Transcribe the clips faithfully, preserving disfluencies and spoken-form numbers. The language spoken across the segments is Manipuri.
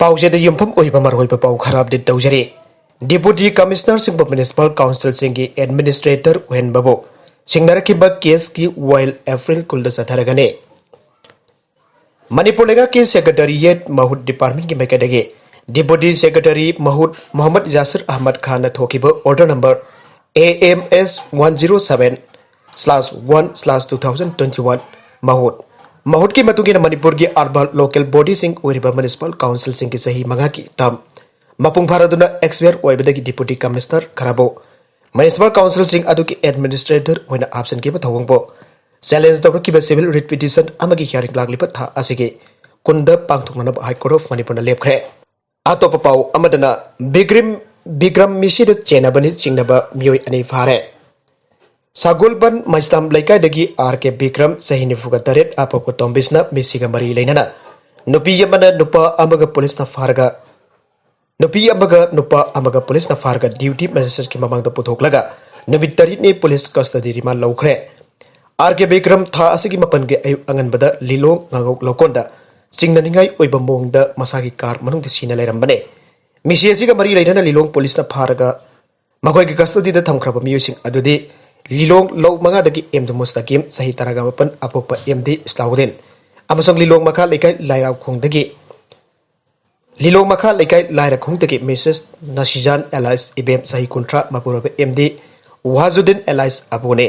ꯄꯥꯎꯆꯦꯗ ꯌꯨꯝꯐꯝ ꯑꯣꯏꯕ ꯃꯔꯨꯑꯣꯏꯕ ꯄꯥꯎ ꯈꯔ ꯑꯞꯗꯦꯠ ꯇꯧꯖꯔꯤ꯫ ꯗꯤꯄꯨꯇꯤ ꯀꯃꯤꯁꯅꯔꯁꯤꯡꯕꯨ ꯃ꯭ꯌꯨꯅꯤꯁꯤꯄꯥꯜ ꯀꯥꯎꯟꯁꯤꯜꯁꯤꯡꯒꯤ ꯑꯦꯗꯃꯤꯅꯤꯁꯇ꯭ꯔꯦꯇꯔ ꯑꯣꯏꯍꯟꯕꯕꯨ ꯆꯤꯡꯅꯔꯛꯈꯤꯕ ꯀꯦꯁꯀꯤ ꯋꯥꯏꯜ ꯑꯦꯄ꯭ꯔꯤꯜ ꯀꯨꯟꯗ ꯆꯠꯊꯔꯒꯅꯤ꯫ ꯃꯅꯤꯄꯨꯔ ꯂꯩꯉꯥꯛꯀꯤ ꯁꯦꯀ꯭ꯔꯦꯇꯔꯤꯌꯦꯠ ꯃꯍꯨꯠ ꯗꯤꯄꯥꯔꯠꯃꯦꯟꯒꯤ ꯃꯥꯏꯀꯩꯗꯒꯤ ꯗꯤꯄꯨꯇꯤ ꯁꯦꯀ꯭ꯔꯦꯇꯔꯤ ꯃꯍꯨꯠ ꯃꯣꯍꯝꯃꯗ ꯌꯥꯁꯤꯔ ꯑꯍꯃꯗ ꯈꯥꯟꯅ ꯊꯣꯛꯈꯤꯕ order number A M S one zero seven slash one slash two thousand twenty one ꯃꯍꯨꯠ ꯃꯍꯨꯠꯀꯤ ꯃꯇꯨꯡ ꯏꯟꯅ ꯃꯅꯤꯄꯨꯔꯒꯤ ꯑꯔꯕꯥꯟ ꯂꯣꯀꯦꯜ ꯕꯣꯗꯤꯁꯤꯡ ꯑꯣꯏꯔꯤꯕ ꯃ꯭ꯌꯨꯅꯤꯁꯤꯄꯥꯜ ꯀꯥꯎꯟꯁꯤꯜꯁꯤꯡꯒꯤ ꯆꯍꯤ ꯃꯉꯥꯒꯤ ꯇꯔꯝ ꯃꯄꯨꯡ ꯐꯥꯔꯗꯨꯅ ꯑꯦꯛꯁꯄꯤꯌꯔ ꯑꯣꯏꯕꯗꯒꯤ ꯗꯤꯄꯨꯇꯤ ꯀꯃꯤꯁꯅꯔ ꯈꯔꯕꯨ ꯃ꯭ꯌꯨꯅꯤꯁꯤꯄꯥꯜ ꯀꯥꯎꯟꯁꯤꯜꯁꯤꯡ ꯑꯗꯨꯒꯤ ꯑꯦꯗꯃꯤꯅꯤꯁꯇ꯭ꯔꯦꯇꯔ ꯑꯣꯏꯅ ꯍꯥꯞꯆꯤꯟꯈꯤꯕ ꯊꯧꯑꯣꯡꯕꯨ ꯆꯦꯂꯦꯟꯖ ꯇꯧꯔꯛꯈꯤꯕ ꯁꯤꯚꯤꯜ ꯔꯤꯠ ꯄꯤꯇꯤꯁꯟ ꯑꯃꯒꯤ ꯍꯤꯌꯥꯔꯤꯡ ꯂꯥꯛꯂꯤꯕ ꯊꯥ ꯑꯁꯤꯒꯤ ꯀꯨꯟꯗ ꯄꯥꯡꯊꯣꯛꯅꯅꯕ ꯍꯥꯏ ꯀꯣꯔꯠ ꯑꯣꯐ ꯃꯅꯤꯄꯨꯔꯅ ꯂꯦꯞꯈ꯭ꯔꯦ꯫ ꯑꯇꯣꯞꯄ ꯄꯥꯎ ꯑꯃꯗꯅ ꯕꯤꯀ꯭ꯔꯝ, ꯕꯤꯀ꯭ꯔꯝ ꯃꯤꯁꯤꯗ ꯆꯦꯟꯅꯕꯅꯤ ꯆꯤꯡꯅꯕ ꯃꯤꯑꯣꯏ ꯑꯅꯤ ꯐꯥꯔꯦ꯫ ꯁꯒꯣꯜꯕꯟ ꯃꯩꯁꯂꯥꯝ ꯂꯩꯀꯥꯏꯗꯒꯤ R K ꯕꯤꯀ꯭ꯔꯝ, ꯆꯍꯤ ꯅꯤꯐꯨꯒ ꯇꯔꯦꯠ, ꯑꯄꯣꯛꯄ ꯇꯣꯝꯕꯤꯁꯅ ꯃꯤꯁꯤꯒ ꯃꯔꯤ ꯂꯩꯅꯅ ꯅꯨꯄꯤ ꯑꯃꯅ ꯅꯨꯄꯥ ꯑꯃꯒ ꯄꯨꯂꯤꯁꯅ ꯐꯥꯔꯒ, ꯅꯨꯄꯤ ꯑꯃꯒ ꯅꯨꯄꯥ ꯑꯃꯒ ꯄꯨꯂꯤꯁꯅ ꯐꯥꯔꯒ ꯗ꯭ꯌꯨꯇꯤ ꯃꯦꯖꯤꯁꯇ꯭ꯔꯦꯠꯀꯤ ꯃꯃꯥꯡꯗ ꯄꯨꯊꯣꯛꯂꯒ ꯅꯨꯃꯤꯠ ꯇꯔꯦꯠꯅꯤ ꯄꯨꯂꯤꯁ ꯀꯁꯇꯗꯤ ꯔꯤꯃꯥꯟ ꯂꯧꯈ꯭ꯔꯦ꯫ R K ꯕꯤꯀ꯭ꯔꯝ ꯊꯥ ꯑꯁꯤꯒꯤ ꯃꯥꯄꯟꯒꯤ ꯑꯌꯨꯛ ꯑꯉꯟꯕꯗ ꯂꯤꯂꯣꯡ ꯉꯥꯉꯧ ꯂꯧꯀꯣꯟꯗ ꯆꯤꯡꯅꯅꯤꯡꯉꯥꯏ ꯑꯣꯏꯕ ꯃꯑꯣꯡꯗ ꯃꯁꯥꯒꯤ ꯀꯥꯔ ꯃꯅꯨꯡꯗ ꯁꯤꯅ ꯂꯩꯔꯝꯕꯅꯦ꯫ ꯃꯤꯁꯤ ꯑꯁꯤꯒ ꯃꯔꯤ ꯂꯩꯅꯅ ꯂꯤꯂꯣꯡ ꯄꯨꯂꯤꯁꯅ ꯐꯥꯔꯒ ꯃꯈꯣꯏꯒꯤ ꯀꯁꯇꯗꯤꯗ ꯊꯝꯈ꯭ꯔꯕ ꯃꯤꯑꯣꯏꯁꯤꯡ ꯑꯗꯨꯗꯤ ꯂꯤꯂꯣꯡ ꯂꯧ ꯃꯉꯥꯗꯒꯤ ꯑꯦꯝ ꯗꯨ ꯃꯨꯁꯇꯥꯀꯤꯝ, ꯆꯍꯤ ꯇꯔꯥꯒ ꯃꯥꯄꯟ, ꯑꯄꯣꯛꯄ ꯑꯦꯝ ꯗꯤ ꯏꯁꯂꯥꯎꯗꯤꯟ, ꯑꯃꯁꯨꯡ ꯂꯤꯂꯣꯡ ꯃꯈꯥ ꯂꯩꯀꯥꯏ ꯂꯥꯏꯔꯥꯎꯈꯣꯡꯗꯒꯤ, ꯂꯤꯂꯣꯡ ꯃꯈꯥ ꯂꯩꯀꯥꯏ ꯂꯥꯏꯔꯥꯎꯈꯣꯡꯗꯒꯤ ꯃꯤꯁꯦꯁ ꯅꯁꯤꯖꯥꯟ ꯑꯦꯂꯥꯏꯁ ꯏꯕꯦꯝ, ꯆꯍꯤ ꯀꯨꯟꯊ꯭ꯔꯥ, ꯃꯄꯨꯔꯣꯏꯕ ꯑꯦꯝ ꯗꯤ ꯋꯥꯖꯨꯗꯤꯟ ꯑꯦꯂꯥꯏꯁ ꯑꯕꯨꯅꯤ꯫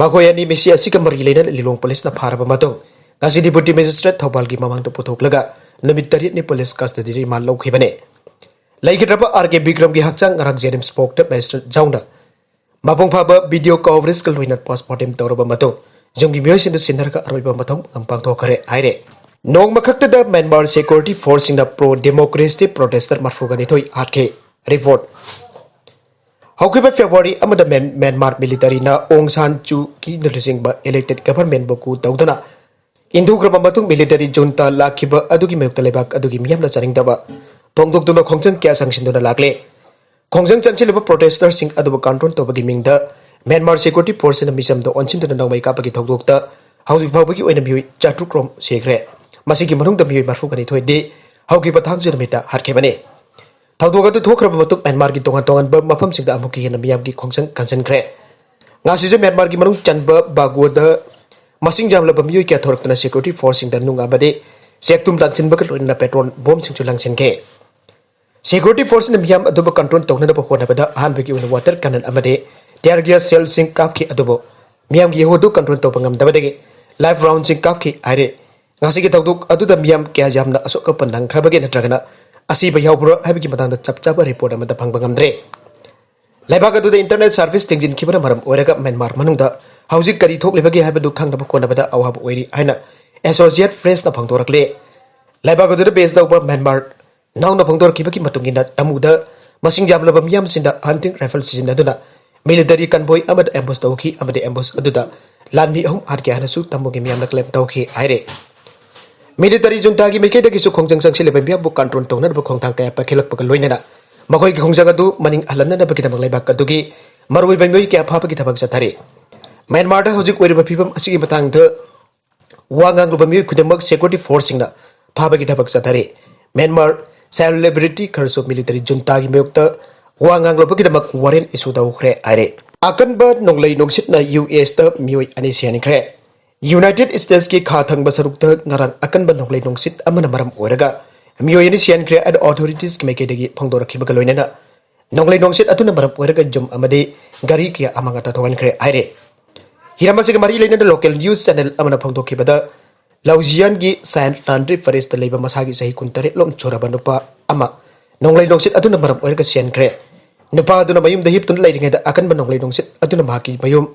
ꯃꯈꯣꯏ ꯑꯅꯤ ꯃꯤꯁꯤ ꯑꯁꯤꯒ ꯃꯔꯤ ꯂꯩꯅꯅ ꯂꯤꯂꯣꯡ ꯄꯨꯂꯤꯁꯅ ꯐꯥꯔꯕ ꯃꯇꯨꯡ ꯉꯁꯤ ꯗꯤꯄꯨꯇꯤ ꯃꯦꯖꯤꯁꯇ꯭ꯔꯦꯠ ꯊꯧꯕꯥꯜꯒꯤ ꯃꯃꯥꯡꯗ ꯄꯨꯊꯣꯛꯂꯒ ꯅꯨꯃꯤꯠ ꯇꯔꯦꯠꯅꯤ ꯄꯨꯂꯤꯁ ꯀꯁꯇꯗꯤ ꯔꯤꯃꯥꯟ ꯂꯧꯈꯤꯕꯅꯤ꯫ ꯂꯩꯈꯤꯗ꯭ꯔꯕ R K ꯕꯤꯀ꯭ꯔꯝꯒꯤ ꯍꯛꯆꯥꯡ ꯉꯔꯥꯡ ꯖꯦꯅꯤꯝꯁ ꯃꯣꯔꯒꯇ ꯃꯦꯖꯤꯁꯇ꯭ꯔꯦꯠ ꯖꯥꯎꯅ ꯃꯄꯨꯡ ꯐꯥꯕ ꯚꯤꯗꯤꯑꯣ ꯀꯣꯚꯔꯦꯖꯀ ꯂꯣꯏꯅꯅ ꯄꯣꯁꯃꯣꯔꯇꯦꯝ ꯇꯧꯔꯕ ꯃꯇꯨꯡ ꯌꯨꯝꯒꯤ ꯃꯤꯑꯣꯏꯁꯤꯡꯗ ꯁꯤꯟꯅꯔꯒ ꯑꯔꯣꯏꯕ ꯃꯊꯧ ꯃꯉꯝ ꯄꯥꯡꯊꯣꯛꯈ꯭ꯔꯦ ꯍꯥꯏꯔꯦ꯫ ꯅꯣꯡꯃ ꯈꯛꯇꯗ ꯃ꯭ꯌꯥꯟꯃꯥꯔ ꯁꯦꯀ꯭ꯌꯨꯔꯤꯇꯤ ꯐꯣꯔꯁꯁꯤꯡꯅ ꯄ꯭ꯔꯣ ꯗꯦꯃꯣꯀ꯭ꯔꯦꯁꯤ ꯄ꯭ꯔꯣꯇꯦꯁꯇꯔ ꯃꯔꯐꯨꯒ ꯅꯤꯊꯣꯏ ꯍꯥꯠꯈꯤ꯫ ꯔꯤꯄꯣꯔꯠ꯫ ꯍꯧꯈꯤꯕ ꯐꯦꯕ꯭ꯔꯨꯋꯥꯔꯤ ꯑꯃꯗ ꯃ꯭ꯌꯥꯟ-, ꯃ꯭ꯌꯥꯟꯃꯥꯔ ꯃꯤꯂꯤꯇꯔꯤꯅ ꯑꯣꯡ ꯁꯥꯟ ꯁꯨ ꯀꯤꯅ ꯂꯨꯆꯤꯡꯕ ꯏꯂꯦꯛꯇꯦꯗ ꯒꯚꯔꯟꯃꯦꯟꯕꯨ ꯀꯨ ꯇꯧꯗꯨꯅ ꯏꯟꯊꯨꯈ꯭ꯔꯕ ꯃꯇꯨꯡ ꯃꯤꯂꯤꯇꯔꯤ ꯖꯨꯟꯇꯥ ꯂꯥꯛꯈꯤꯕ ꯑꯗꯨꯒꯤ ꯃꯥꯌꯣꯛꯇ ꯂꯩꯕꯥꯛ ꯑꯗꯨꯒꯤ ꯃꯤꯌꯥꯝꯅ ꯆꯥꯅꯤꯡꯗꯕ ꯐꯣꯡꯗꯣꯛꯇꯨꯅ ꯈꯣꯡꯖꯪ ꯀꯌꯥ ꯆꯪꯁꯤꯟꯗꯨꯅ ꯂꯥꯛꯂꯦ꯫ ꯈꯣꯡꯖꯪ ꯆꯪꯁꯤꯜꯂꯤꯕ ꯄ꯭ꯔꯣꯇꯦꯁꯇꯔꯁꯤꯡ ꯑꯗꯨꯕꯨ ꯀꯟꯇ꯭ꯔꯣꯜ ꯇꯧꯕꯒꯤ ꯃꯤꯡꯗ ꯃ꯭ꯌꯥꯟꯃꯥꯔ ꯁꯦꯀ꯭ꯌꯨꯔꯤꯇꯤ ꯐꯣꯔꯁꯁꯤꯅ ꯃꯤꯆꯝꯗ ꯑꯣꯟꯁꯤꯟꯗꯨꯅ ꯅꯣꯡꯃꯩ ꯀꯥꯞꯄꯒꯤ ꯊꯧꯗꯣꯛꯇ ꯍꯧꯖꯤꯛ ꯐꯥꯎꯕꯒꯤ ꯑꯣꯏꯅ ꯃꯤꯑꯣꯏ ꯆꯥꯇ꯭ꯔꯨꯛ ꯔꯣꯝ ꯁꯤꯈ꯭ꯔꯦ꯫ ꯃꯁꯤꯒꯤ ꯃꯅꯨꯡꯗ ꯃꯤꯑꯣꯏ ꯃꯔꯐꯨꯒ ꯅꯤꯊꯣꯏꯗꯤ ꯍꯧꯈꯤꯕ ꯊꯥꯡꯖ ꯅꯨꯃꯤꯠꯇ ꯍꯥꯠꯈꯤꯕꯅꯤ꯫ ꯊꯧꯗꯣꯛ ꯑꯗꯨ ꯊꯣꯛꯈ꯭ꯔꯕ ꯃꯇꯨꯡ ꯃ꯭ꯌꯥꯟꯃꯥꯔꯒꯤ ꯇꯣꯉꯥꯟ ꯇꯣꯉꯥꯟꯕ ꯃꯐꯝꯁꯤꯡꯗ ꯑꯃꯨꯛꯀ ꯍꯦꯟꯅ ꯃꯤꯌꯥꯝꯒꯤ ꯈꯣꯡꯖꯪ ꯀꯟꯁꯤꯟꯈ꯭ꯔꯦ꯫ ꯉꯁꯤꯁꯨ ꯃ꯭ꯌꯥꯟꯃꯥꯔꯒꯤ ꯃꯅꯨꯡ ꯆꯟꯕ ꯕꯥꯒꯣꯗ ꯃꯁꯤꯡ ꯌꯥꯝꯂꯕ ꯃꯤꯑꯣꯏ ꯀꯌꯥ ꯊꯣꯔꯛꯇꯨꯅ ꯁꯦꯀ꯭ꯌꯨꯔꯤꯇꯤ ꯐꯣꯔꯁꯁꯤꯡꯗ ꯅꯨꯡ ꯑꯃꯗꯤ ꯆꯦꯛ ꯊꯨꯝ ꯂꯪꯁꯤꯟꯕꯒ ꯂꯣꯏꯅꯅ ꯄꯦꯇ꯭ꯔꯣꯜ ꯕꯣꯝꯁꯤꯡꯁꯨ ꯂꯪꯁꯤꯟꯈꯤ꯫ ꯁꯦꯀ꯭ꯌꯨꯔꯤꯇꯤ ꯐꯣꯔꯁꯅ ꯃꯤꯌꯥꯝ ꯑꯗꯨꯕꯨ ꯀꯟꯇ꯭ꯔꯣꯜ ꯇꯧꯅꯅꯕ ꯍꯣꯠꯅꯕꯗ ꯑꯍꯥꯟꯕꯒꯤ ꯑꯣꯏꯅ ꯋꯥꯇꯔ ꯀꯦꯅꯟ ꯑꯃꯗꯤ ꯇꯤꯌꯔ ꯒ꯭ꯌꯥꯁ ꯁꯦꯜꯁꯤꯡ ꯀꯥꯞꯈꯤ, ꯑꯗꯨꯕꯨ ꯃꯤꯌꯥꯝꯒꯤ ꯏꯍꯧ ꯑꯗꯨ ꯀꯟꯇ꯭ꯔꯣꯜ ꯇꯧꯕ ꯉꯝꯗꯕꯗꯒꯤ ꯂꯥꯏꯐ ꯔꯥꯎꯟꯁꯤꯡ ꯀꯥꯞꯈꯤ ꯍꯥꯏꯔꯤ꯫ ꯉꯁꯤꯒꯤ ꯊꯧꯗꯣꯛ ꯑꯗꯨꯗ ꯃꯤꯌꯥꯝ ꯀꯌꯥ ꯌꯥꯝꯅ ꯑꯁꯣꯛ ꯑꯄꯟ ꯅꯪꯈ꯭ꯔꯕꯒꯦ ꯅꯠꯇ꯭ꯔꯒꯅ ꯑꯁꯤꯕ ꯌꯥꯎꯕ꯭ꯔꯥ ꯍꯥꯏꯕꯒꯤ ꯃꯇꯥꯡꯗ ꯆꯞ ꯆꯥꯕ ꯔꯤꯄꯣꯔꯠ ꯑꯃꯠꯇ ꯐꯪꯕ ꯉꯝꯗ꯭ꯔꯦ꯫ ꯂꯩꯕꯥꯛ ꯑꯗꯨꯗ ꯏꯟꯇꯔꯅꯦꯠ ꯁꯥꯔꯚꯤꯁ ꯊꯤꯡꯖꯤꯟꯈꯤꯕꯅ ꯃꯔꯝ ꯑꯣꯏꯔꯒ ꯃ꯭ꯌꯥꯟꯃꯥꯔ ꯃꯅꯨꯡꯗ ꯍꯧꯖꯤꯛ ꯀꯔꯤ ꯊꯣꯛꯂꯤꯕꯒꯦ ꯍꯥꯏꯕꯗꯨ ꯈꯪꯅꯕ ꯍꯣꯠꯅꯕꯗ ꯑꯋꯥꯕ ꯑꯣꯏꯔꯤ ꯍꯥꯏꯅ ꯑꯦꯁꯣꯁꯤꯌꯦꯠ ꯄ꯭ꯔꯦꯁꯅ ꯐꯣꯡꯗꯣꯔꯛꯂꯤ꯫ ꯂꯩꯕꯥꯛ ꯑꯗꯨꯗ ꯕꯦꯖ ꯇꯧꯕ ꯃ꯭ꯌꯥꯟꯃꯥꯔ ꯅꯧꯅ ꯐꯣꯡꯗꯣꯔꯛꯈꯤꯕꯒꯤ ꯃꯇꯨꯡ ꯏꯟꯅ ꯇꯃꯨꯗ ꯃꯁꯤꯡ ꯌꯥꯝꯂꯕ ꯃꯤꯌꯥꯝꯁꯤꯡꯗ ꯍꯟꯇꯤꯡ ꯔꯥꯏꯐꯜ ꯁꯤꯖꯤꯟꯅꯗꯨꯅ ꯃꯤꯂꯤꯇꯔꯤ ꯀꯟꯚꯣꯏ ꯑꯃꯗ ꯑꯦꯝꯕꯨꯁ ꯇꯧꯈꯤ ꯑꯃꯗꯤ ꯑꯦꯝꯕꯨꯁ ꯑꯗꯨꯗ ꯂꯥꯟꯃꯤ ꯑꯍꯨꯝ ꯍꯥꯠꯈꯤ ꯍꯥꯏꯅꯁꯨ ꯇꯃꯨꯒꯤ ꯃꯤꯌꯥꯝꯅ ꯀ꯭ꯂꯦꯝ ꯇꯧꯈꯤ ꯍꯥꯏꯔꯦ꯫ ꯃꯤꯂꯤꯇꯔꯤ ꯖꯨꯟꯇꯥꯒꯤ ꯃꯥꯏꯀꯩꯗꯒꯤꯁꯨ ꯈꯣꯡꯖꯪ ꯆꯪꯁꯤꯜꯂꯤꯕ ꯃꯤꯌꯥꯝꯕꯨ ꯀꯟꯇ꯭ꯔꯣꯜ ꯇꯧꯅꯅꯕ ꯈꯣꯡꯊꯥꯡ ꯀꯌꯥ ꯄꯥꯏꯈꯠꯂꯛꯄꯒ ꯂꯣꯏꯅꯅ ꯃꯈꯣꯏꯒꯤ ꯈꯣꯡꯖꯪ ꯑꯗꯨ ꯃꯅꯤꯡ ꯍꯜꯍꯟꯅꯅꯕꯒꯤꯗꯃꯛ ꯂꯩꯕꯥꯛ ꯑꯗꯨꯒꯤ ꯃꯔꯨꯑꯣꯏꯕ ꯃꯤꯑꯣꯏ ꯀꯌꯥ ꯐꯥꯕꯒꯤ ꯊꯕꯛ ꯆꯠꯊꯔꯤ꯫ ꯃ꯭ꯌꯥꯟꯃꯥꯔꯗ ꯍꯧꯖꯤꯛ ꯑꯣꯏꯔꯤꯕ ꯐꯤꯕꯝ ꯑꯁꯤꯒꯤ ꯃꯇꯥꯡꯗ ꯋꯥ ꯉꯥꯡꯂꯨꯕ ꯃꯤꯑꯣꯏ ꯈꯨꯗꯤꯡꯃꯛ ꯁꯦꯀ꯭ꯌꯨꯔꯤꯇꯤ ꯐꯣꯔꯁꯁꯤꯡꯅ ꯐꯥꯕꯒꯤ ꯊꯕꯛ ꯆꯠꯊꯔꯤ꯫ ꯃ꯭ꯌꯥꯟꯃꯥꯔ ꯁꯦꯂꯦꯕ꯭ꯔꯤꯇꯤ ꯈꯔꯁꯨ ꯃꯤꯂꯤꯇꯔꯤ ꯖꯨꯟꯇꯥꯒꯤ ꯃꯥꯌꯣꯛꯇ ꯋꯥ ꯉꯥꯡꯂꯨꯕꯒꯤꯗꯃꯛ ꯋꯥꯔꯦꯟ ꯏꯁꯨ ꯇꯧꯈ꯭ꯔꯦ ꯍꯥꯏꯔꯦ꯫ ꯑꯀꯟꯕ ꯅꯣꯡꯂꯩ ꯅꯨꯡꯁꯤꯠꯅ ꯌꯨ ꯑꯦꯁꯇ ꯃꯤꯑꯣꯏ ꯑꯅꯤ ꯁꯤꯍꯟꯈ꯭ꯔꯦ꯫ ꯌꯨꯅꯥꯏꯇꯦꯗ ꯁ꯭ꯇꯦꯠꯁꯀꯤ ꯈꯥ ꯊꯪꯕ ꯁꯔꯨꯛꯇ ꯉꯔꯥꯡ ꯑꯀꯟꯕ ꯅꯣꯡꯂꯩ ꯅꯨꯡꯁꯤꯠ ꯑꯃꯅ ꯃꯔꯝ ꯑꯣꯏꯔꯒ ꯃꯤꯑꯣꯏ ꯑꯅꯤ ꯁꯤꯍꯟꯈ꯭ꯔꯦ ꯍꯥꯏꯅ ꯑꯣꯊꯣꯔꯤꯇꯤꯁꯀꯤ ꯃꯥꯏꯀꯩꯗꯒꯤ ꯐꯣꯡꯗꯣꯔꯛꯈꯤꯕꯒ ꯂꯣꯏꯅꯅ ꯅꯣꯡꯂꯩ ꯅꯨꯡꯁꯤꯠ ꯑꯗꯨꯅ ꯃꯔꯝ ꯑꯣꯏꯔꯒ ꯌꯨꯝ ꯑꯃꯗꯤ ꯒꯥꯔꯤ ꯀꯌꯥ ꯑꯃꯥꯡ ꯑꯇꯥ ꯊꯣꯛꯍꯟꯈ꯭ꯔꯦ ꯍꯥꯏꯔꯦ꯫ ꯍꯤꯔꯝ ꯑꯁꯤꯒ ꯃꯔꯤ ꯂꯩꯅꯅ ꯂꯣꯀꯦꯜ ꯅ꯭ꯌꯨꯁ ꯆꯦꯅꯦꯜ ꯑꯃꯅ ꯐꯣꯡꯗꯣꯛꯈꯤꯕꯗ, ꯂꯧꯖꯤꯌꯥꯟꯒꯤ ꯁꯥꯏꯟ ꯂꯥꯟꯗ꯭ꯔꯤ ꯐꯣꯔꯦꯁꯇ ꯂꯩꯕ ꯃꯁꯥꯒꯤ ꯆꯍꯤ ꯀꯨꯟꯇꯔꯦꯠ ꯂꯣꯝ ꯁꯨꯔꯕ ꯅꯨꯄꯥ ꯑꯃ ꯅꯣꯡꯂꯩ ꯅꯨꯡꯁꯤꯠ ꯑꯗꯨꯅ ꯃꯔꯝ ꯑꯣꯏꯔꯒ ꯁꯤꯍꯟꯈ꯭ꯔꯦ꯫ ꯅꯨꯄꯥ ꯑꯗꯨꯅ ꯃꯌꯨꯝꯗ ꯍꯤꯞꯇꯨꯅ ꯂꯩꯔꯤꯉꯩꯗ ꯑꯀꯟꯕ ꯅꯣꯡꯂꯩ ꯅꯨꯡꯁꯤꯠ ꯑꯗꯨꯅ ꯃꯍꯥꯛꯀꯤ ꯃꯌꯨꯝ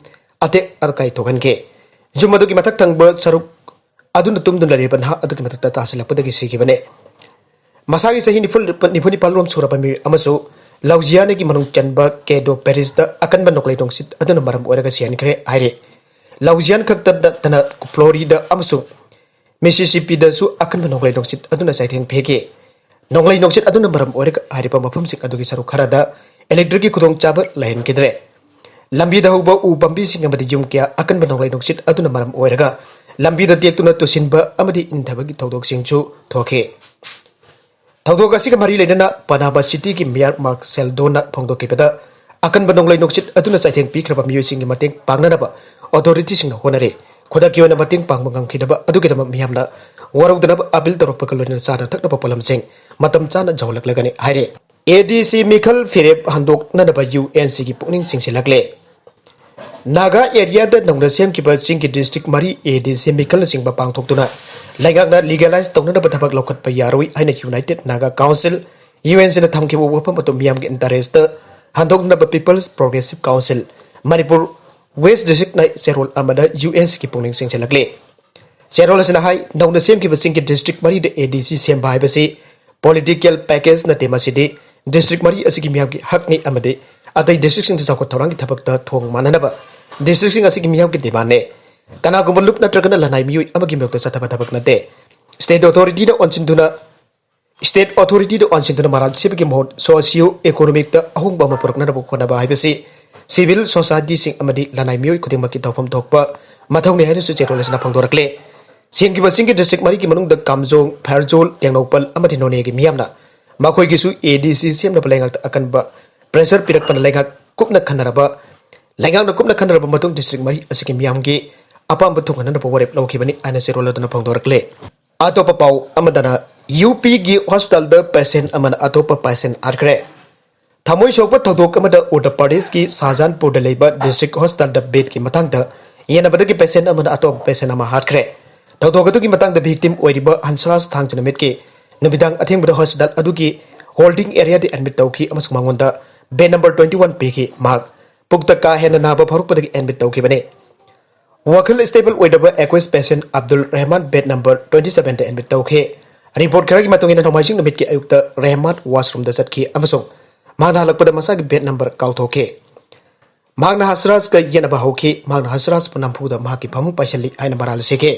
ꯑꯇꯦꯛ ꯑꯀꯥꯏ ꯊꯣꯛꯍꯟꯈꯤ꯫ ꯌꯨꯝ ꯑꯗꯨꯒꯤ ꯃꯊꯛ ꯊꯪꯕ ꯁꯔꯨꯛ ꯑꯗꯨꯅ ꯇꯨꯝꯗꯨꯅ ꯂꯩꯔꯤꯕ ꯅꯍꯥ ꯑꯗꯨꯒꯤ ꯃꯊꯛꯇ ꯇꯥꯁꯤꯜꯂꯛꯄꯗꯒꯤ ꯁꯤꯈꯤꯕꯅꯤ꯫ ꯃꯁꯥꯒꯤ ꯆꯍꯤ ꯅꯤꯐꯨ, ꯅꯤꯐꯨ ꯅꯤꯄꯥꯜ ꯔꯣꯝ ꯁꯨꯔꯕ ꯃꯤꯑꯣꯏ ꯑꯃꯁꯨ ꯂꯧꯖꯤꯌꯥꯅꯒꯤ ꯃꯅꯨꯡ ꯆꯟꯕ ꯀꯦꯗꯣ ꯄꯦꯔꯤꯁꯇ ꯑꯀꯟꯕ ꯅꯣꯡꯂꯩ ꯅꯨꯡꯁꯤꯠ ꯑꯗꯨꯅ ꯃꯔꯝ ꯑꯣꯏꯔꯒ ꯁꯤꯍꯟꯈ꯭ꯔꯦ ꯍꯥꯏꯔꯤ꯫ ꯂꯧꯖꯤꯌꯥꯟ ꯈꯛꯇ ꯅꯠꯇꯅ ꯐ꯭ꯂꯣꯔꯤꯗꯥ ꯑꯃꯁꯨꯡ ꯃꯤꯁꯤꯁꯤꯄꯤꯗꯁꯨ ꯑꯀꯟꯕ ꯅꯣꯡꯂꯩ ꯅꯨꯡꯁꯤꯠ ꯑꯗꯨꯅ ꯆꯩꯊꯦꯡ ꯄꯤꯈꯤ꯫ ꯅꯣꯡꯂꯩ ꯅꯨꯡꯁꯤꯠ ꯑꯗꯨꯅ ꯃꯔꯝ ꯑꯣꯏꯔꯒ ꯍꯥꯏꯔꯤꯕ ꯃꯐꯝꯁꯤꯡ ꯑꯗꯨꯒꯤ ꯁꯔꯨꯛ ꯈꯔꯗ ꯏꯂꯦꯛꯇ꯭ꯔꯤꯛꯀꯤ ꯈꯨꯗꯣꯡꯆꯥꯕ ꯂꯩꯍꯟꯈꯤꯗ꯭ꯔꯦ꯫ ꯂꯝꯕꯤꯗ ꯍꯧꯕ ꯎ ꯄꯥꯝꯕꯤꯁꯤꯡ ꯑꯃꯗꯤ ꯌꯨꯝ ꯀꯌꯥ ꯑꯀꯟꯕ ꯅꯣꯡꯂꯩ ꯅꯨꯡꯁꯤꯠ ꯑꯗꯨꯅ ꯃꯔꯝ ꯑꯣꯏꯔꯒ ꯂꯝꯕꯤꯗ ꯇꯦꯛꯇꯨꯅ ꯇꯨꯁꯤꯟꯕ ꯑꯃꯗꯤ ꯏꯟꯊꯕꯒꯤ ꯊꯧꯗꯣꯛꯁꯤꯡꯁꯨ ꯊꯣꯛꯈꯤ꯫ ꯊꯧꯗꯣꯛ ꯑꯁꯤꯒ ꯃꯔꯤ ꯂꯩꯅꯅ ꯄꯅꯥꯃ ꯁꯤꯇꯤꯒꯤ ꯃꯦꯌꯔ ꯃꯥꯔꯛ ꯁꯦꯜꯗꯣꯅ ꯐꯣꯡꯗꯣꯛꯈꯤꯕꯗ, ꯑꯀꯟꯕ ꯅꯣꯡꯂꯩ ꯅꯨꯡꯁꯤꯠ ꯑꯗꯨꯅ ꯆꯩꯊꯦꯡ ꯄꯤꯈ꯭ꯔꯕ ꯃꯤꯑꯣꯏꯁꯤꯡꯒꯤ ꯃꯇꯦꯡ ꯄꯥꯡꯅꯅꯕ ꯑꯣꯊꯣꯔꯤꯇꯤꯁꯤꯡꯅ ꯍꯣꯠꯅꯔꯤ꯫ ꯈꯨꯗꯛꯀꯤ ꯑꯣꯏꯅ ꯃꯇꯦꯡ ꯄꯥꯡꯕ ꯉꯝꯈꯤꯗꯕ ꯑꯗꯨꯒꯤꯗꯃꯛ ꯃꯤꯌꯥꯝꯅ ꯋꯥꯔꯧꯗꯅꯕ ꯑꯄꯤꯜ ꯇꯧꯔꯛꯄꯒ ꯂꯣꯏꯅꯅ ꯆꯥꯅ ꯊꯛꯅꯕ ꯄꯣꯠꯂꯝꯁꯤꯡ ꯃꯇꯝ ꯆꯥꯅ ꯌꯧꯍꯜꯂꯛꯂꯒꯅꯤ ꯍꯥꯏꯔꯤ꯫ ꯑꯦ ꯗꯤ ꯁꯤ ꯃꯤꯈꯜ ꯐꯤꯔꯦꯞ ꯍꯟꯗꯣꯛꯅꯅꯕ ꯌꯨ ꯑꯦꯟ ꯁꯤꯒꯤ ꯄꯨꯛꯅꯤꯡ ꯆꯤꯡꯁꯤꯜꯂꯛꯂꯦ꯫ ꯅꯥꯒꯥ ꯑꯦꯔꯤꯌꯥꯗ ꯅꯧꯅ ꯁꯦꯝꯈꯤꯕ ꯆꯤꯡꯒꯤ ꯗꯤꯁꯇ꯭ꯔꯤꯛ ꯃꯔꯤ ꯑꯦ ꯗꯤ ꯁꯤ ꯃꯤꯈꯜꯅꯆꯤꯡꯕ ꯄꯥꯡꯊꯣꯛꯇꯨꯅ ꯂꯩꯉꯥꯛꯅ ꯂꯤꯒꯦꯂꯥꯏꯖ ꯇꯧꯅꯅꯕ ꯊꯕꯛ ꯂꯧꯈꯠꯄ ꯌꯥꯔꯣꯏ ꯍꯥꯏꯅ United Naga Council, U N ꯁꯤꯅ ꯊꯝꯈꯤꯕ ꯋꯥꯐꯝ ꯑꯗꯨ ꯃꯤꯌꯥꯝꯒꯤ ꯏꯟꯇꯔꯦꯁꯇ ꯍꯟꯗꯣꯛꯅꯕ People's Progressive Council Manipur west ꯗꯤꯁꯇ꯭ꯔꯤꯛꯅ ꯆꯦꯔꯣꯜ ꯑꯃꯗ ꯌꯨ ꯑꯦꯟ ꯁꯤꯒꯤ ꯄꯨꯛꯅꯤꯡ ꯆꯤꯡꯁꯤꯜꯂꯛꯂꯤ꯫ ꯆꯦꯔꯣꯜ ꯑꯁꯤꯅ ꯍꯥꯏ, ꯅꯧꯅ ꯁꯦꯝꯈꯤꯕ ꯆꯤꯡꯒꯤ ꯗꯤꯁꯇ꯭ꯔꯤꯛ ꯃꯔꯤꯗ ꯑꯦ ꯗꯤ ꯁꯤ ꯁꯦꯝꯕ ꯍꯥꯏꯕꯁꯤ ꯄꯣꯂꯤꯇꯤꯀꯦꯜ ꯄꯦꯀꯦꯖ ꯅꯠꯇꯦ, ꯃꯁꯤꯗꯤ ꯗꯤꯁꯇ꯭ꯔꯤꯛ ꯃꯔꯤ ꯑꯁꯤꯒꯤ ꯃꯤꯌꯥꯝꯒꯤ ꯍꯛꯅꯤ ꯑꯃꯗꯤ ꯑꯇꯩ ꯗꯤꯁꯇ꯭ꯔꯤꯛꯁꯤꯡꯗ ꯆꯥꯎꯈꯠ ꯊꯧꯔꯥꯡꯒꯤ ꯊꯕꯛꯇ ꯊꯣꯡ ꯃꯥꯟꯅꯅꯕ ꯗꯤꯁꯇ꯭ꯔꯤꯛꯁꯤꯡ ꯑꯁꯤꯒꯤ ꯃꯤꯌꯥꯝꯒꯤ ꯗꯤꯃꯥꯟꯅꯦ꯫ ꯀꯅꯥꯒꯨꯝꯕ ꯂꯨꯞ ꯅꯠꯇ꯭ꯔꯒꯅ ꯂꯅꯥꯏ ꯃꯤꯑꯣꯏ ꯑꯃꯒꯤ ꯃꯥꯌꯣꯛꯇ ꯆꯠꯊꯕ ꯊꯕꯛ ꯅꯠꯇꯦ꯫ ꯁ꯭ꯇꯦꯠ ꯑꯣꯊꯣꯔꯤꯇꯤꯅ ꯑꯣꯟꯁꯤꯟꯗꯨꯅ, ꯁ꯭ꯇꯦꯠ ꯑꯣꯊꯣꯔꯤꯇꯤꯗ ꯑꯣꯟꯁꯤꯟꯗꯨꯅ ꯃꯔꯥꯜ ꯁꯤꯕꯒꯤ ꯃꯍꯨꯠ ꯁꯣꯁꯤꯌꯣ ꯏꯀꯣꯅꯣꯃꯤꯛꯇ ꯑꯍꯣꯡꯕ ꯑꯃ ꯄꯨꯔꯛꯅꯅꯕ ꯍꯣꯠꯅꯕ ꯍꯥꯏꯕꯁꯤ ꯁꯤꯚꯤꯜ ꯁꯣꯁꯥꯏꯇꯤꯁꯤꯡ ꯑꯃꯗꯤ ꯂꯅꯥꯏ ꯃꯤꯑꯣꯏ ꯈꯨꯗꯤꯡꯃꯛꯀꯤ ꯇꯧꯐꯝ ꯊꯣꯛꯄ ꯃꯊꯧꯅꯤ ꯍꯥꯏꯅꯁꯨ ꯆꯦꯔꯣꯜ ꯑꯁꯤꯅ ꯐꯣꯡꯗꯣꯔꯛꯂꯦ꯫ ꯁꯦꯝꯈꯤꯕ ꯆꯤꯡꯒꯤ ꯗꯤꯁꯇ꯭ꯔꯤꯛ ꯃꯔꯤꯒꯤ ꯃꯅꯨꯡꯗ ꯀꯥꯝꯖꯣꯡ, ꯐꯦꯔꯖꯣꯜ, ꯇꯦꯡꯅꯧꯄꯜ ꯑꯃꯗꯤ ꯅꯣꯅꯦꯒꯤ ꯃꯤꯌꯥꯝꯅ ꯃꯈꯣꯏꯒꯤꯁꯨ ꯑꯦ ꯗꯤ ꯁꯤ ꯁꯦꯝꯅꯕ ꯂꯩꯉꯥꯛꯇ ꯑꯀꯟꯕ ꯄ꯭ꯔꯦꯁꯔ ꯄꯤꯔꯛꯄꯅ ꯂꯩꯉꯥꯛ ꯀꯨꯞꯅ ꯈꯟꯅꯔꯕ, ꯂꯩꯉꯥꯛꯅ ꯀꯨꯞꯅ ꯈꯟꯅꯔꯕ ꯃꯇꯨꯡ ꯗꯤꯁꯇ꯭ꯔꯤꯛ ꯃꯔꯤ ꯑꯁꯤꯒꯤ ꯃꯤꯌꯥꯝꯒꯤ ꯑꯄꯥꯝꯕ ꯊꯨꯡꯍꯟꯅꯅꯕ ꯋꯥꯔꯦꯞ ꯂꯧꯈꯤꯕꯅꯤ ꯍꯥꯏꯅ ꯆꯦꯔꯣꯜ ꯑꯗꯨꯅ ꯐꯣꯡꯗꯣꯔꯛꯂꯦ꯫ ꯑꯇꯣꯞꯄ ꯄꯥꯎ ꯑꯃꯗꯅ, ꯌꯨ ꯄꯤꯒꯤ ꯍꯣꯁꯄꯤꯇꯥꯜꯗ ꯄꯦꯁꯦꯟ ꯑꯃꯅ ꯑꯇꯣꯞꯄ ꯄꯦꯁꯦꯟ ꯍꯥꯠꯈ꯭ꯔꯦ꯫ ꯊꯃꯣꯏ ꯁꯣꯛꯄ ꯊꯧꯗꯣꯛ ꯑꯃꯗ ꯎꯠꯇꯔ ꯄ꯭ꯔꯗꯦꯁꯀꯤ ꯁꯥꯍꯖꯥꯟꯄꯨꯔꯗ ꯂꯩꯕ ꯗꯤꯁꯇ꯭ꯔꯤꯛ ꯍꯣꯁꯄꯤꯇꯥꯜꯗ ꯕꯦꯗꯀꯤ ꯃꯇꯥꯡꯗ ꯌꯦꯟꯅꯕꯗꯒꯤ ꯄꯦꯁꯦꯟ ꯑꯃꯅ ꯑꯇꯣꯞꯄ ꯄꯦꯁꯦꯟ ꯑꯃ ꯍꯥꯠꯈ꯭ꯔꯦ꯫ ꯊꯧꯗꯣꯛ ꯑꯗꯨꯒꯤ ꯃꯇꯥꯡꯗ ꯚꯤꯛꯇꯤꯝ ꯑꯣꯏꯔꯤꯕ ꯍꯟꯁꯔꯥꯖ ꯊꯥꯡꯖ ꯅꯨꯃꯤꯠꯀꯤ ꯅꯨꯃꯤꯗꯥꯡ ꯑꯊꯦꯡꯕꯗ ꯍꯣꯁꯄꯤꯇꯥꯜ ꯑꯗꯨꯒꯤ ꯍꯣꯜꯗꯤꯡ ꯑꯦꯔꯤꯌꯥꯗ ꯑꯦꯗꯃꯤꯠ ꯇꯧꯈꯤ ꯑꯃꯁꯨꯡ ꯃꯉꯣꯟꯗ ꯕꯦꯗ ꯅꯝꯕꯔ ꯇ꯭ꯋꯦꯟꯇꯤ ꯋꯥꯟ ꯄꯤꯈꯤ꯫ ꯃꯍꯥꯛ ꯄꯨꯛꯇ ꯀꯥ ꯍꯦꯟꯅ ꯅꯥꯕ ꯐꯥꯎꯔꯛꯄꯗꯒꯤ ꯑꯦꯗꯃꯤꯠ ꯇꯧꯈꯤꯕꯅꯤ꯫ ꯋꯥꯈꯜ ꯁ꯭ꯇꯦꯕꯜ ꯑꯣꯏꯗꯕ ꯑꯦꯀ꯭ꯋꯦꯁ patient Abdul Rahman bed number twenty ꯁꯕꯦꯟꯗ ꯑꯦꯗꯃꯤꯠ ꯇꯧꯈꯤ꯫ ꯔꯤꯄꯣꯔꯠ ꯈꯔꯒꯤ ꯃꯇꯨꯡ ꯏꯟꯅ ꯅꯣꯡꯃꯥꯏꯖꯤꯡ ꯅꯨꯃꯤꯠꯀꯤ ꯑꯌꯨꯛꯇ ꯔꯍꯃꯥꯟ ꯋꯥꯁꯔꯨꯝꯗ ꯆꯠꯈꯤ ꯑꯃꯁꯨꯡ ꯃꯍꯥꯛꯅ ꯍꯜꯂꯛꯄꯗ ꯃꯁꯥꯒꯤ ꯕꯦꯗ ꯅꯝꯕꯔ ꯀꯥꯎꯊꯣꯛꯈꯤ꯫ ꯃꯍꯥꯛꯅ ꯍꯟꯁꯔꯥꯖꯀ ꯌꯦꯠꯅꯕ ꯍꯧꯈꯤ꯫ ꯃꯍꯥꯛꯅ ꯍꯟꯁꯔꯥꯖꯄꯨ ꯅꯝꯐꯨꯗ ꯃꯍꯥꯛꯀꯤ ꯐꯃꯨꯡ ꯄꯥꯏꯁꯤꯜꯂꯤ ꯍꯥꯏꯅ ꯃꯔꯥꯜ ꯁꯤꯈꯤ꯫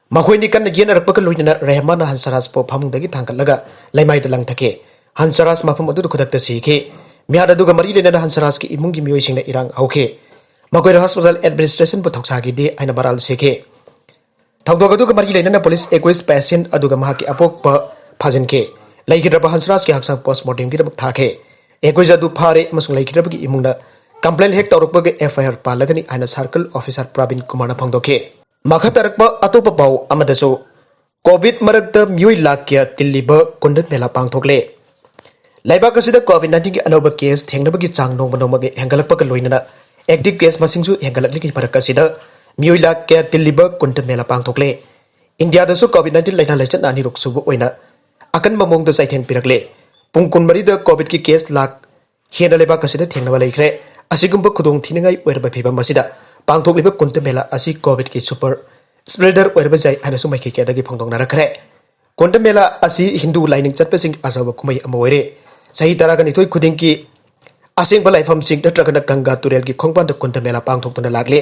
ꯃꯈꯣꯏꯅꯤ ꯀꯟꯅ ꯌꯦꯠꯅꯔꯛꯄꯒ ꯂꯣꯏꯅꯅ ꯔꯦꯍꯃꯥꯟꯅ ꯍꯟꯁꯔꯥꯖꯄꯨ ꯐꯃꯨꯡꯗꯒꯤ ꯊꯥꯡꯒꯠꯂꯒ ꯂꯩꯃꯥꯏꯗ ꯂꯪꯊꯈꯤ꯫ ꯍꯟꯁꯔꯥꯖ ꯃꯐꯝ ꯑꯗꯨꯗ ꯈꯨꯗꯛꯇ ꯁꯤꯈꯤ꯫ ꯃꯤꯍꯥꯠ ꯑꯗꯨꯒ ꯃꯔꯤ ꯂꯩꯅꯅ ꯍꯟꯁꯔꯥꯖꯀꯤ ꯏꯃꯨꯡꯒꯤ ꯃꯤꯑꯣꯏꯁꯤꯡꯅ ꯏꯔꯥꯡ ꯍꯧꯈꯤ꯫ ꯃꯈꯣꯏꯅ ꯍꯣꯁꯄꯤꯇꯥꯜ ꯑꯦꯗꯃꯤꯅꯤꯁꯇ꯭ꯔꯦꯁꯟꯕꯨ ꯊꯧꯁꯥꯈꯤꯗꯦ ꯍꯥꯏꯅ ꯃꯔꯥꯜ ꯁꯤꯈꯤ꯫ ꯊꯧꯗꯣꯛ ꯑꯗꯨꯒ ꯃꯔꯤ ꯂꯩꯅꯅ ꯄꯨꯂꯤꯁ ꯑꯦꯀ꯭ꯋꯦꯁ ꯄꯦꯁꯦꯟ ꯑꯗꯨꯒ ꯃꯍꯥꯛꯀꯤ ꯑꯄꯣꯛꯄ ꯐꯥꯖꯤꯟꯈꯤ꯫ ꯂꯩꯈꯤꯗ꯭ꯔꯕ ꯍꯟꯁꯔꯥꯖꯀꯤ ꯍꯛꯆꯥꯡ ꯄꯣꯁꯃꯣꯔꯇꯦꯝꯒꯤꯗꯃꯛ ꯊꯥꯈꯤ꯫ ꯑꯦꯀ꯭ꯌꯨꯖ ꯑꯗꯨ ꯐꯥꯔꯦ ꯑꯃꯁꯨꯡ ꯂꯩꯈꯤꯗ꯭ꯔꯕꯒꯤ ꯏꯃꯨꯡꯅ ꯀꯝꯄ꯭ꯂꯦꯟ ꯍꯦꯛ ꯇꯧꯔꯛꯄꯒ ꯑꯦꯐ ꯑꯥꯏ ꯑꯥꯔ ꯄꯥꯜꯂꯒꯅꯤ ꯍꯥꯏꯅ ꯁꯥꯔꯀꯜ ꯑꯣꯐꯤꯁꯥꯔ ꯄ꯭ꯔꯕꯤꯟ ꯀꯨꯃꯥꯔꯅ ꯐꯣꯡꯗꯣꯛꯈꯤ꯫ ꯃꯈꯥ ꯇꯥꯔꯛꯄ ꯑꯇꯣꯞꯄ ꯄꯥꯎ ꯑꯃꯗꯁꯨ, ꯀꯣꯚꯤꯗ ꯃꯔꯛꯇ ꯃꯤꯑꯣꯏ ꯂꯥꯈ ꯀꯌꯥ ꯇꯤꯜꯂꯤꯕ ꯀꯨꯟꯗ ꯃꯦꯂꯥ ꯄꯥꯡꯊꯣꯛꯂꯦ꯫ ꯂꯩꯕꯥꯛ ꯑꯁꯤꯗ ꯀꯣꯚꯤꯗ ꯅꯥꯏꯟꯇꯤꯟꯒꯤ ꯑꯅꯧꯕ ꯀꯦꯁ ꯊꯦꯡꯅꯕꯒꯤ ꯆꯥꯡ ꯅꯣꯡꯃ ꯅꯣꯡꯃꯒꯤ ꯍꯦꯟꯒꯠꯂꯛꯄꯒ ꯂꯣꯏꯅꯅ ꯑꯦꯛꯇꯤꯚ ꯀꯦꯁ ꯃꯁꯤꯡꯁꯨ ꯍꯦꯟꯒꯠꯂꯛꯂꯤꯉꯩ ꯃꯔꯛ ꯑꯁꯤꯗ ꯃꯤꯑꯣꯏ ꯂꯥꯈ ꯀꯌꯥ ꯇꯤꯜꯂꯤꯕ ꯀꯨꯟꯗ ꯃꯦꯂꯥ ꯄꯥꯡꯊꯣꯛꯂꯦ꯫ ꯏꯟꯗꯤꯌꯥꯗꯁꯨ ꯀꯣꯚꯤꯗ ꯅꯥꯏꯟꯇꯤꯟ ꯂꯥꯏꯅꯥ ꯂꯥꯏꯆꯠꯅ ꯑꯅꯤꯔꯛ ꯁꯨꯕ ꯑꯣꯏꯅ ꯑꯀꯟꯕ ꯃꯑꯣꯡꯗ ꯆꯩꯊꯦꯡ ꯄꯤꯔꯛꯂꯦ꯫ ꯄꯨꯡ ꯀꯨꯟꯃꯔꯤꯗ ꯀꯣꯚꯤꯗꯀꯤ ꯀꯦꯁ ꯂꯥꯈ ꯍꯦꯟꯅ ꯂꯩꯕꯥꯛ ꯑꯁꯤꯗ ꯊꯦꯡꯅꯕ ꯂꯩꯈ꯭ꯔꯦ꯫ ꯑꯁꯤꯒꯨꯝꯕ ꯈꯨꯗꯣꯡ ꯊꯤꯅꯤꯡꯉꯥꯏ ꯑꯣꯏꯔꯕ ꯐꯤꯕꯝ ꯑꯁꯤꯗ ꯄꯥꯡꯊꯣꯛꯂꯤꯕ ꯀꯨꯟꯗ ꯃꯦꯂꯥ ꯑꯁꯤ ꯀꯣꯚꯤꯗꯀꯤ ꯁꯨꯄꯔ ꯁ꯭ꯄ꯭ꯔꯦꯗꯔ ꯑꯣꯏꯔꯕ ꯌꯥꯏ ꯍꯥꯏꯅꯁꯨ ꯃꯥꯏꯀꯩ ꯀꯌꯥꯗꯒꯤ ꯐꯣꯡꯗꯣꯛꯅꯔꯛꯈ꯭ꯔꯦ꯫ ꯀꯨꯟꯗ ꯃꯦꯂꯥ ꯑꯁꯤ ꯍꯤꯟꯗꯨ ꯂꯥꯏꯅꯤꯡ ꯆꯠꯄꯁꯤꯡ ꯑꯆꯧꯕ ꯀꯨꯝꯍꯩ ꯑꯃ ꯑꯣꯏꯔꯦ꯫ ꯆꯍꯤ ꯇꯔꯥꯒ ꯅꯤꯊꯣꯏ ꯈꯨꯗꯤꯡꯒꯤ ꯑꯁꯦꯡꯕ ꯂꯥꯏꯐꯝꯁꯤꯡ ꯅꯠꯇ꯭ꯔꯒꯅ ꯒꯪꯒꯥ ꯇꯨꯔꯦꯜꯒꯤ ꯈꯣꯡꯕꯥꯟꯗ ꯀꯨꯟꯗ ꯃꯦꯂꯥ ꯄꯥꯡꯊꯣꯛꯇꯨꯅ ꯂꯥꯛꯂꯤ꯫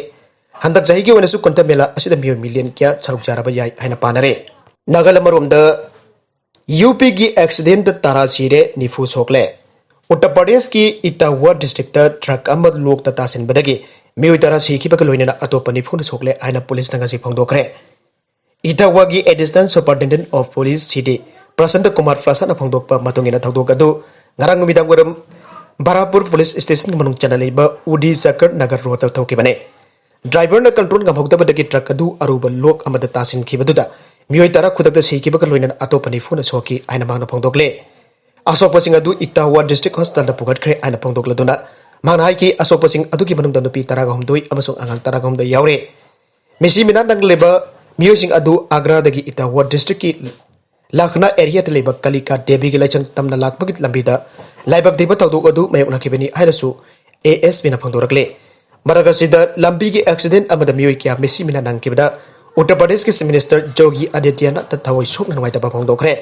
ꯍꯟꯗꯛ ꯆꯍꯤꯒꯤ ꯑꯣꯏꯅꯁꯨ ꯀꯨꯟꯗ ꯃꯦꯂꯥ ꯑꯁꯤꯗ ꯃꯤꯑꯣꯏ ꯃꯤꯂꯤꯌꯟ ꯀꯌꯥ ꯁꯔꯨꯛ ꯌꯥꯔꯕ ꯌꯥꯏ ꯍꯥꯏꯅ ꯄꯥꯅꯔꯦ꯫ ꯅꯥꯒꯥꯂꯦꯟ ꯑꯃꯔꯣꯝꯗ, ꯌꯨꯄꯤꯒꯤ ꯑꯦꯛꯁꯤꯗꯦꯟꯗ ꯇꯔꯥ ꯁꯤꯔꯦ, ꯅꯤꯐꯨ ꯁꯣꯛꯂꯦ꯫ ꯎꯠꯇꯔ ꯄ꯭ꯔꯗꯦꯁꯀꯤ ꯏꯇꯥꯋꯥ ꯗꯤꯁꯇ꯭ꯔꯤꯛꯇ ꯇ꯭ꯔꯛ ꯑꯃ ꯂꯣꯛꯇ ꯇꯥꯁꯤꯟꯕꯗꯒꯤ ꯃꯤꯑꯣꯏ ꯇꯔꯥ ꯁꯤꯈꯤꯕꯒ ꯂꯣꯏꯅꯅ ꯑꯇꯣꯞꯄ ꯅꯤꯐꯨꯅ ꯁꯣꯛꯂꯦ ꯍꯥꯏꯅ ꯄꯨꯂꯤꯁꯅ ꯉꯁꯤ ꯐꯣꯡꯗꯣꯛꯈ꯭ꯔꯦ꯫ ꯏꯇꯥꯋꯥꯒꯤ ꯑꯦꯗꯤꯁꯅꯦꯜ ꯁꯨꯄꯔꯤꯟꯇꯦꯟꯗꯦꯟꯠ ꯑꯣꯐ ꯄꯨꯂꯤꯁ ꯁꯤꯗꯤ ꯄ꯭ꯔꯁꯟꯇ ꯀꯨꯃꯥꯔ ꯄ꯭ꯔꯁꯥꯗꯅ ꯐꯣꯡꯗꯣꯛꯄ ꯃꯇꯨꯡ ꯏꯟꯅ, ꯊꯧꯗꯣꯛ ꯑꯗꯨ ꯉꯔꯥꯡ ꯅꯨꯃꯤꯗꯥꯡ ꯋꯥꯏꯔꯝ ꯕꯔꯥꯄꯨꯔ ꯄꯨꯂꯤꯁ ꯁ꯭ꯇꯦꯁꯟꯒꯤ ꯃꯅꯨꯡ ꯆꯟꯅ ꯂꯩꯕ ꯎꯗꯤ ꯆꯀꯔ ꯅꯒꯔ ꯔꯣꯗꯇ ꯊꯣꯛꯈꯤꯕꯅꯤ꯫ ꯗ꯭ꯔꯥꯏꯚꯔꯅ ꯀꯟꯇ꯭ꯔꯣꯜ ꯉꯝꯍꯧꯗꯕꯗꯒꯤ ꯇ꯭ꯔꯛ ꯑꯗꯨ ꯑꯔꯨꯕ ꯂꯣꯛ ꯑꯃꯗ ꯇꯥꯁꯤꯟꯈꯤꯕꯗꯨꯗ ꯃꯤꯑꯣꯏ ꯇꯔꯥ ꯈꯨꯗꯛꯇ ꯁꯤꯈꯤꯕꯒ ꯂꯣꯏꯅꯅ ꯑꯇꯣꯞꯄ ꯅꯤꯐꯨꯅ ꯁꯣꯛꯈꯤ ꯍꯥꯏꯅ ꯃꯍꯥꯛꯅ ꯐꯣꯡꯗꯣꯛꯂꯦ꯫ ꯑꯁꯣꯛꯄꯁꯤꯡ ꯑꯗꯨ ꯏꯇꯥꯋꯥ ꯗꯤꯁꯇ꯭ꯔꯤꯛ ꯍꯣꯁꯄꯤꯇꯥꯜꯗ ꯄꯨꯈꯠꯈ꯭ꯔꯦ ꯍꯥꯏꯅ ꯐꯣꯡꯗꯣꯛꯂꯗꯨꯅ, ꯃꯍꯥꯛꯅ ꯍꯥꯏꯈꯤ, ꯑꯁꯣꯛꯄꯁꯤꯡ ꯑꯗꯨꯒꯤ ꯃꯅꯨꯡꯗ ꯅꯨꯄꯤ ꯇꯔꯥꯒ ꯍꯨꯝꯗꯣꯏ ꯑꯃꯁꯨꯡ ꯑꯉꯥꯡ ꯇꯔꯥꯒ ꯍꯨꯝꯗꯣꯏ ꯌꯥꯎꯔꯦ꯫ ꯃꯤꯁꯤ ꯃꯤꯅꯥ ꯅꯪꯂꯤꯕ ꯃꯤꯑꯣꯏꯁꯤꯡ ꯑꯗꯨ ꯑꯒ꯭ꯔꯥꯗꯒꯤ ꯏꯇꯥꯋꯥ ꯗꯤꯁꯇ꯭ꯔꯤꯛꯀꯤ ꯂꯈꯅꯥ ꯑꯦꯔꯤꯌꯥꯗ ꯂꯩꯕ ꯀꯥꯂꯤꯀꯥ ꯗꯦꯕꯤꯒꯤ ꯂꯥꯏꯁꯪ ꯇꯝꯅ ꯂꯥꯛꯄꯒꯤ ꯂꯝꯕꯤꯗ ꯂꯥꯏꯕꯛ ꯊꯤꯕ ꯊꯧꯗꯣꯛ ꯑꯗꯨ ꯃꯥꯌꯣꯛꯅꯈꯤꯕꯅꯤ ꯍꯥꯏꯅꯁꯨ ꯑꯦ ꯑꯦꯁ ꯄꯤꯅ ꯐꯣꯡꯗꯣꯔꯛꯂꯤ꯫ ꯃꯔꯛ ꯑꯁꯤꯗ ꯂꯝꯕꯤꯒꯤ ꯑꯦꯛꯁꯤꯗꯦꯟ ꯑꯃꯗ ꯃꯤꯑꯣꯏ ꯀꯌꯥ ꯃꯤꯁꯤ ꯃꯤꯅꯥ ꯅꯪꯈꯤꯕꯗ ꯎꯠꯇꯔ ꯄ꯭ꯔꯗꯦꯁꯀꯤ ꯆꯤꯐ ꯃꯤꯅꯤꯁꯇꯔ ꯖꯣꯒꯤ ꯑꯥꯗꯤꯇ꯭ꯌꯅꯥꯊ ꯊꯋꯥꯏ ꯁꯣꯛꯅ ꯅꯨꯡꯉꯥꯏꯇꯕ ꯐꯣꯡꯗꯣꯛꯈ꯭ꯔꯦ꯫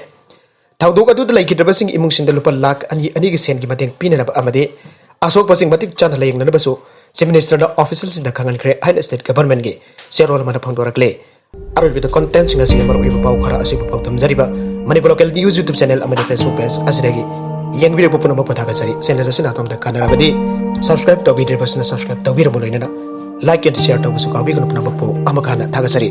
ꯊꯧꯗꯣꯛ ꯑꯗꯨꯗ ꯂꯩꯈꯤꯗ꯭ꯔꯕꯁꯤꯡꯒꯤ ꯏꯃꯨꯡꯁꯤꯡꯗ ꯂꯨꯄꯥ ꯂꯥꯈ ꯑꯅꯤ ꯑꯅꯤꯒꯤ ꯁꯦꯟꯒꯤ ꯃꯇꯦꯡ ꯄꯤꯅꯅꯕ ꯑꯃꯗꯤ ꯑꯁꯣꯛꯄꯁꯤꯡ ꯃꯇꯤꯛ ꯆꯥꯅ ꯂꯥꯌꯦꯡꯅꯅꯕꯁꯨ ꯆꯤꯐ ꯃꯤꯅꯤꯁꯇꯔꯅ ꯑꯣꯐꯤꯁꯤꯌꯦꯜꯁꯤꯡꯗ ꯈꯪꯍꯟꯈ꯭ꯔꯦ ꯍꯥꯏꯅ ꯁ꯭ꯇꯦꯠ ꯒꯚꯔꯟꯃꯦꯟꯠꯀꯤ ꯆꯦꯔꯣꯜ ꯑꯃꯅ ꯐꯣꯡꯗꯣꯔꯛꯂꯦ꯫ ꯑꯔꯣꯏꯕꯗ ꯀꯟꯇꯦꯟꯠꯁꯤꯡ ꯑꯁꯤꯒꯤ ꯃꯔꯨꯑꯣꯏꯕ ꯄꯥꯎ ꯈꯔ ꯑꯁꯤꯕꯨ ꯄꯥꯎꯗꯝꯖꯔꯤꯕ Manipur local news YouTube channel ꯑꯃꯗꯤ ꯐꯦꯁꯕꯨꯛ ꯄꯦꯖ ꯑꯁꯤꯗꯒꯤ ꯌꯦꯡꯕꯤꯔꯛꯄ ꯄꯨꯝꯅꯃꯛꯄꯨ ꯊꯥꯒꯠꯆꯔꯤ꯫ ꯆꯦꯅꯦꯜ ꯑꯁꯤꯅ ꯑꯗꯣꯝꯗ ꯀꯥꯟꯅꯔꯕꯗꯤ ꯁꯕꯁꯀ꯭ꯔꯥꯏꯕ ꯇꯧꯕꯤꯗ꯭ꯔꯤꯕꯁꯤꯅ ꯁꯕꯁꯀ꯭ꯔꯥꯏꯕ ꯇꯧꯕꯤꯔꯕ ꯂꯣꯏꯅꯅ ꯂꯥꯏꯛ ꯑꯦꯟ ꯁꯤꯌꯔ ꯇꯧꯕꯁꯨ ꯀꯥꯎꯕꯤꯒꯅꯨ꯫ ꯄꯨꯝꯅꯃꯛꯄꯨ ꯑꯃꯨꯛ ꯍꯟꯅ ꯊꯥꯒꯠꯆꯔꯤ꯫